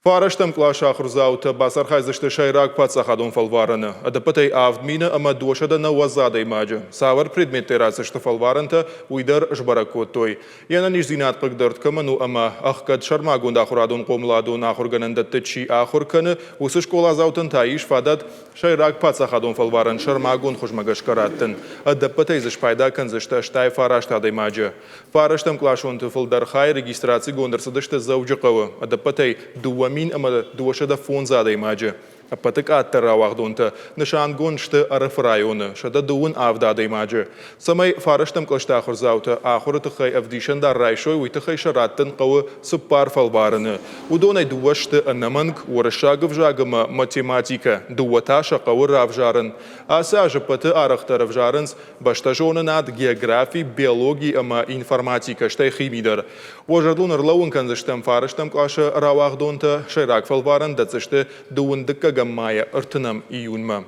Фарӕстӕм къласы ахуырдзаутӕ бацархайдзысты сӕйраг паддзахадон фӕлварӕны. Ӕдӕппӕтӕй 7290 адӕймаджы. Цавӕр предметтӕй ратдзысты фӕлварӕнтӕ, уый дӕр сбӕрӕг кодтой. Йе нӕниздзинад хъыгдӕрд кӕмӕн у ӕмӕ ӕхгӕд сӕрмагонд ахуырадон-хъомыладон ахуыргӕнӕндӕтты чи ахуыр кӕны, уыцы скъоладзаутӕн та ис фадат сӕйраг паддзахадон фӕлварӕн сӕрмагонд хуызмӕ гӕсгӕ раттын. Ӕдӕппӕтӕй дзы спайда кӕндзысты 89 адӕймаджы. Фарӕстӕмкъласонты фылдӕр хай регистрацигонд ӕрцыдысты Дзӕуджыхъӕуы, ӕдӕппӕтӕй 2205 адӕймаджы. Ӕппӕты къаддӕр рауагъдонтӕ нысангонд сты Ӕрӕфы районы, 137 адӕймаджы. Цӕмӕй фарӕстӕм кълӕсты ахуырдзаутӕ ахуыры тыххӕй ӕвдисӕндар райсой, уый тыххӕй сӕ раттын хъӕуы цыппар фӕлварӕны. Уыдонӕй дыууӕ сты ӕнӕмӕнг уырыссаг ӕвзаг ӕмӕ математикӕ, дыууӕ та сӕ хъӕуы равзарын. Ацы аз ӕппӕты арӕхдӕр ӕвзарынц бӕстӕзонынад, географи, биологи ӕмӕ информатикӕ, стӕй хими дӕр. Уӕ зӕрдыл ӕрлӕууын кӕндзыстӕм фарӕстӕм къласы рауагъдонтӕ сӕйраг фӕлварӕн дӕтдзысты дыууын дыккӕгӕм майӕ ӕртынӕм июньмӕ.